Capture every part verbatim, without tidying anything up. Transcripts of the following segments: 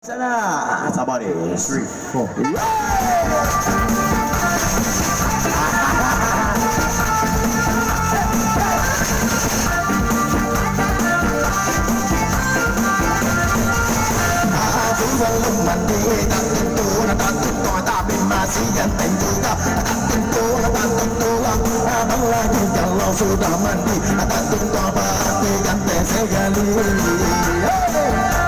Sana, sabar deh. Three, four. Aku belum mandi, tak tentu, tak tentu, tapi masih ganteng juga. Tak tentu, tak tentu, abang lagi kalau sudah mandi. Tak tentu, berarti ganteng sekali.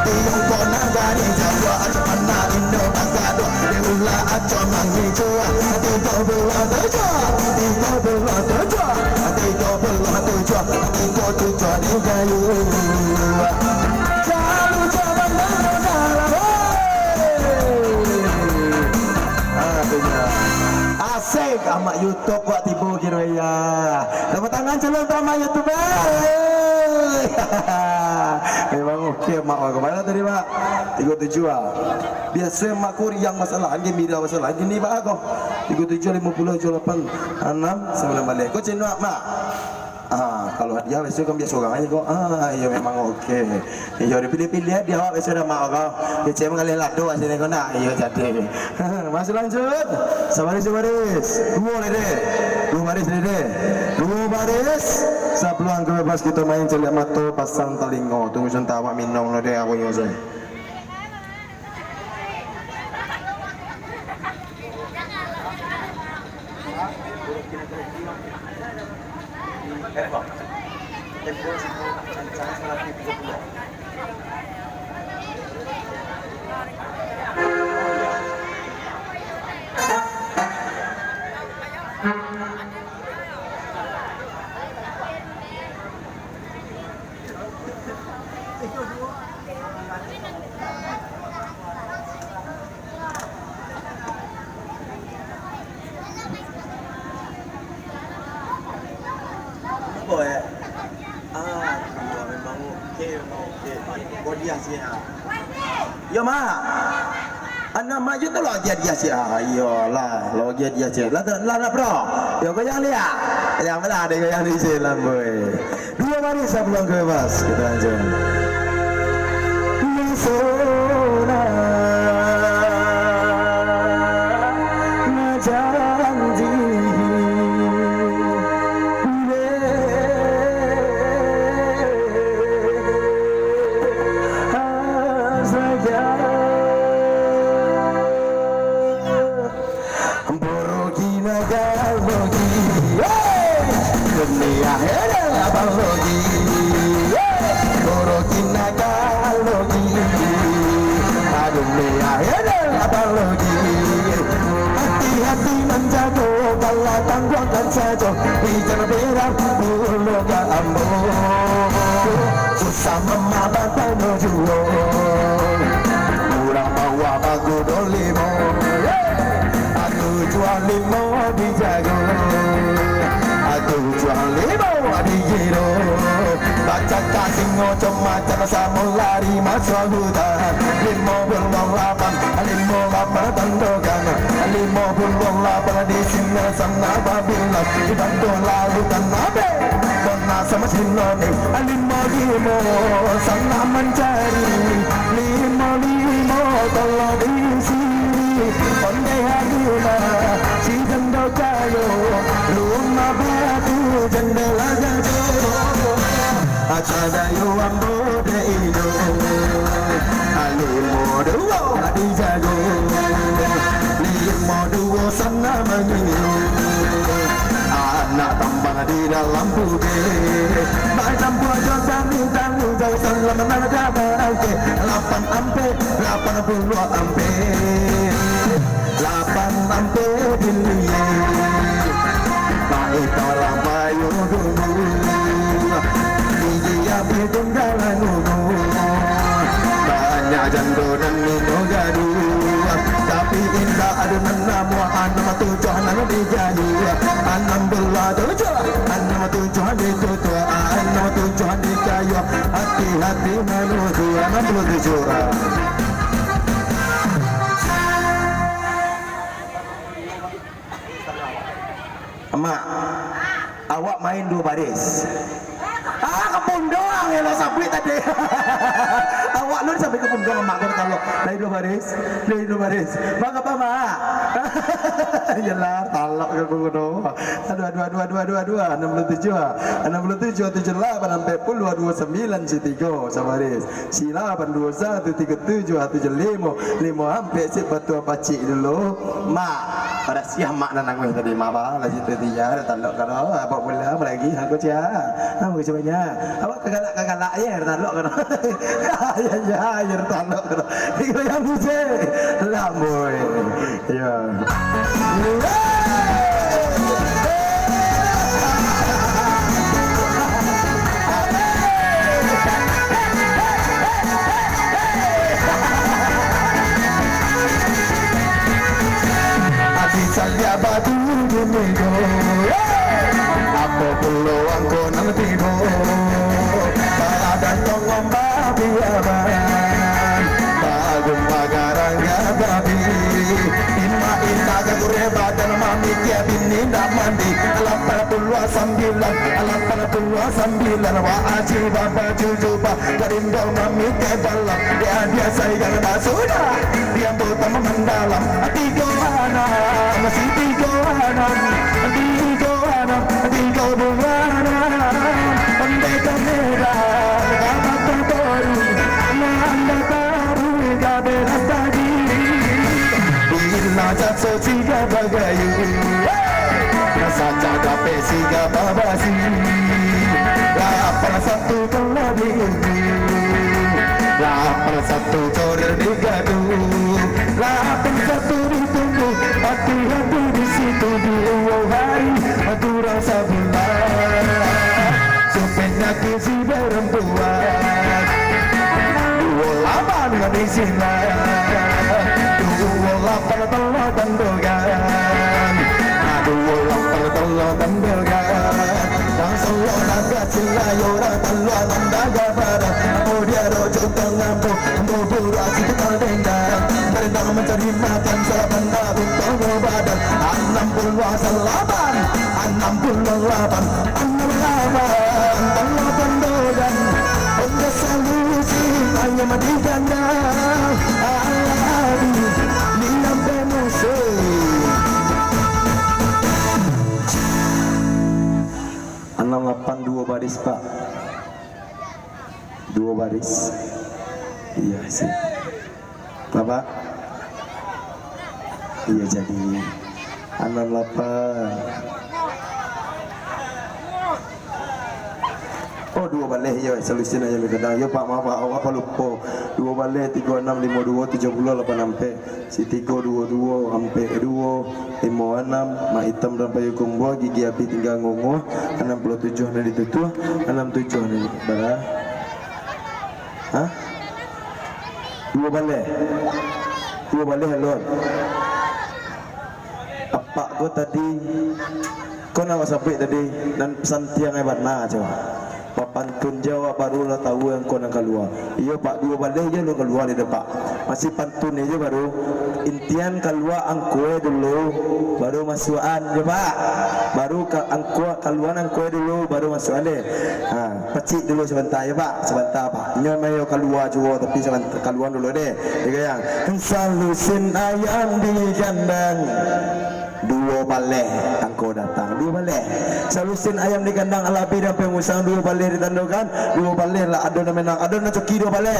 Tiongkok nagari Jawa, Jepang nak Indo bagaduh. Diulah acok mangicuah, tigo belah tujuah, tigo belah tujuah, tigo belah tujuah, tigo tujuah di kayu. Jalu jaman dalam, hei. Aduh, ya. Asik, Amak YouTube wak tibo kiro iya. Tepuk tangan celun tu Amak YouTube. Memang oke, Mak. Wah, kemana tadi, Mak? Tigo tujuh, ah. Biasa Mak kuriang masalah, angin mira masalah, angin ni, Mak, kau. Tigo tujuh, lima puluh, tujuh lapan, enam, sembilan balik. Kau cendok, Mak. Ah, kalau hadiah biasa kan biasa orang aja kau. Ah, iya memang oke. Iyo, dipilih-pilih dia awak biasa dah mak kau. Kecek mengalih lado kat sini kau nak. Iyo, jadi. Masih lanjut. Sabaris, sabaris. Dua, Dede. Dua baris, Dede. Dua baris. Sapeluang ke bebas kita main celiak mato, pasang talingo. Tunggu sebentar, awak minum dulu deh, awak ingat saya. Apo, eh? Ah, memang oke, memang oke. Kau dia sih, ah. Yo, Mak. Anak Mak je tu lagi dia sih. Ah, iyolah, lagi dia sih. Lah, lah, lah, bro. Yo, kau jangan lihat. Jangan lah, ada kau yang di sini, boy. Dua baris sapeluang ke bebas. Kita lanjut. Pesona ngajanji. Sayang. Buruki naga logi, hey! Dunia heran abang logi, hey! Buruki naga logi, dunia heran abang logi. Hati-hati manjago, bala tangguangkan sajo, ijan berang pulo ka ambo. Susah mamabatano juo, urang bawah bagudo limo. Aku jua limo dijago, aku jua limo digiro. Bacakak singo cuma cak samo lari masuak hutan. Limo puluah lapan, limo lapan tandokan. Limo puluah lapan di sini sana babilang di bantuan lautan abe. Bona sama sino ni, limo-limo sana mancari, limo-limo tolong di sini. Onde Halimah, si jando kayo, rumah batu, jandela gajo. Ata dayo ambo dek inyo, limo duo dijago, limo duo sana mangiyo. Anak tambang di dalam bumi, baik tampuah jo tani-tani, jauh sana manarga barangke. Lapan ampek, lapan puluah ampek, lapan ampek biliak. Baik tarang payo dulu, gigi abih tinggalan dulu. Banyak jando nan minum gaduh, tapi indak ado nan namuah anam tujuah nan dijayo. Anam belah tujuah, anam tujuah ditutuah, anam tujuah dikayo. Hati-hati manusia, anam puluah tujuah urang. Mak, awak main duo baris. Ah, ka pundong, yo lah sabuik tadi. Awak lun sampai ka pundong, mak ko talok. Lai duo baris, lai duo baris. Mak, apo, Mak? Iyolah, talok ka kudo. Aduh, aduh, aduh, aduh, aduh, aduh. Anam puluah tujuah, ah. Anam puluah tujuah, tujuah lapan, ampek puluah, duo sambilan, si tigo, sabaris. Si lapan, duo satu, tigo tujuah, tujuah limo, limo ampek, si batua pacik dulu. Mak, pada siah mak nan nanguih tadi, mak, bah, lah situ dia, talok ka doh, apo pulo, apo lagi, aku cia, aku cia banyak, awak kagalak-kagalak, ayo, talok ka doh, ayo, ayo, ayo, talok ka doh, tigo yang musik, lamboi, yo. Ati sadia batu di mido, apo pulo angko nan tibo, badan tongom babiaban, bagun bagarang gadabi, imak indak gagureh badan mamikia bini ndak mandi, lapan puluah sambilan, lapan puluah sambilan, wa aji baba jujuba, Karindo mamite balak, di adia sayang dah sudah. Diambo tambah mandalam, tigo anam, masih tigo anam, tigo anam, tigo bulan anam. Ondeh ka merah, ka mata baru, nanda taruih ka belas tadi. Bila jaso ciga bagayu, saja dapek siga babasi. Lapan satu telah diundi, lapan satu corer digaduh, lapan satu ditunggu, hati-hati di situ duo hari, kurang sabulan. Supeknyo kisi perempuan, duo lapan di sinan, duo lapan telah tandokan, duo lapan telah tandokan. Langsung lo naga sila yo orang telah nandaga pada. Ambo dia rojo tengah ambo, ambo burak situ kal dendang. Berendang mencari makan salah benda buntung badan. Anam puluah salapan, anam puluah lapan, anam lapan, anam lapan dodan. Onda solusi ayam di kandang. Alah, ni sampai musim. Anam lapan duo baris, Pak. Duo baris. Iya, sih. Bapak? Iya, jadi. Anam lapan. Oh, duo baleh, iyo, salusin ayam di kandang. Iyo, Pak, maaf, Pak, awak apa lupo. Duo baleh, tigo anam, limo duo, tujuah puluah, lapan ampek. Si tigo duo duo, ampek duo, limo anam, mak itam dan payu kumbua, gigi abih tingga ngunguah, anam puluah tujuah nan ditutuah, anam tujuah nan di-, bara? Hah? Duo baleh? Duo baleh alun? Apak ko tadi, ko nan awak sabuik tadi, nan santiang ai bana, cubo. Bapantun jo awak baru lah tahu angko nan kalua. Iyo, Pak, duo baleh jo alun kalua lai doh, Pak. Masih pantun jo baru. Intian kalua angko e dulu, baru masuakan jo, Pak. Baru ka-, angko, kaluaan angko e dulu, baru masuakan deh. Ha, pacik dulu sabanta yo, Pak. Sabanta, Pak. Nyo mayo kalua juo, tapi sabanta, kaluaan dulu deh. Digayang. Salusin ayam di kandang. Duo baleh angko datang, duo baleh. Salusin ayam di kandang, alah abih daun pisang, duo baleh ditandokan, duo baleh lah ado nan menang, ado nan coki duo baleh.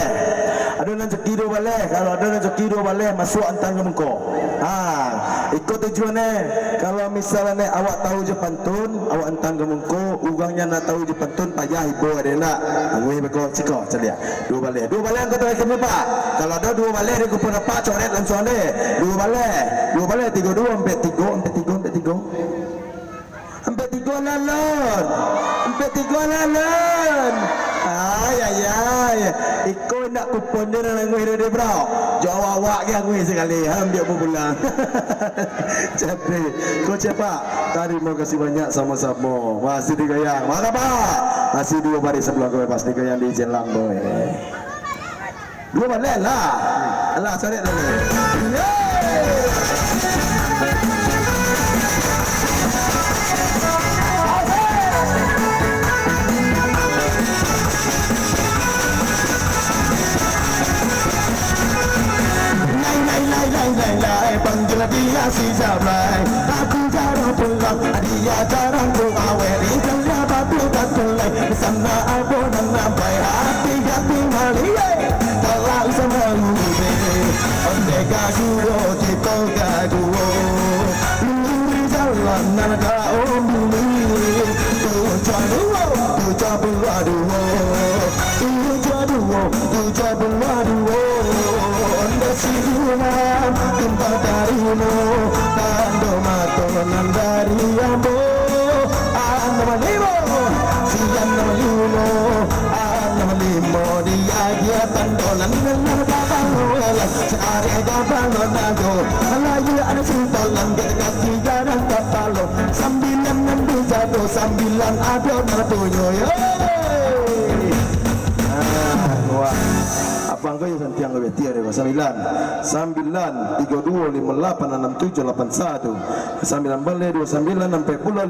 Ado nan coki duo baleh, kalau ado nan coki duo baleh, masuak antang ka mangko. Ha, iko tujuan e, kalau misalnyo awak tahu jo pantun, awak antang ka mangko, urang nan ndak tahu jo pantun, payah ibo ado ndak? Angui beko, ciko, caliak. Duo baleh. Duo baleh angko tarakhir ni, Pak. Kalau ado duo baleh di kupon Apak, coret langsuang deh. Duo baleh. Duo baleh, tigo duo, ampek tigo, ampek tigo, ampek tigo. Ampek tigo lalun. Ampek tigo lalun. Ai, ai, ai. Iko indak kupon je nan angui deh, bro. Jo awak-awak ge angui sakali. Ambiak pulang. Jadi, ko cek, Pak. Tarimo kasih banyak samo-samo. Masih digoyang. Mangga, Pak. Masih duo baris sabalah ko, Pak. Digoyang di jelang, boy. Duo baleh lah. Alah, sarik dulu. Yeay. Lai-lai, panggilan dia si Jablay. Aku jarang pulang, dia jarang ku awet. Ijanya batu tak tulai. Di sana apo nan nampai hati-hati maliek. Kalau sama lube, ondeh ka duo, kito ka duo. Luri jalan nan ka umbili. Tujuah duo, tujuah puluah duo. Tujuah duo, tujuah puluah duo. Ondeh sinan, timpa tarimo. Tando mato nan dari ambo. Anam limo, sian anam limo. Anam limo diagiah tando nan benar kapalo elah. Cari kapalo nago. Lagi ado sintolan, kaki jalan kapalo. Sambilan nan dijago, sambilan ado nan punyo. Yo. Ah, wah. Abang ko yo santiang ko beti ado ko. Sambilan. Sambilan, tigo duo, limo lapan, anam tujuah, lapan satu. Sambilan baleh, duo sambilan, ampek puluah,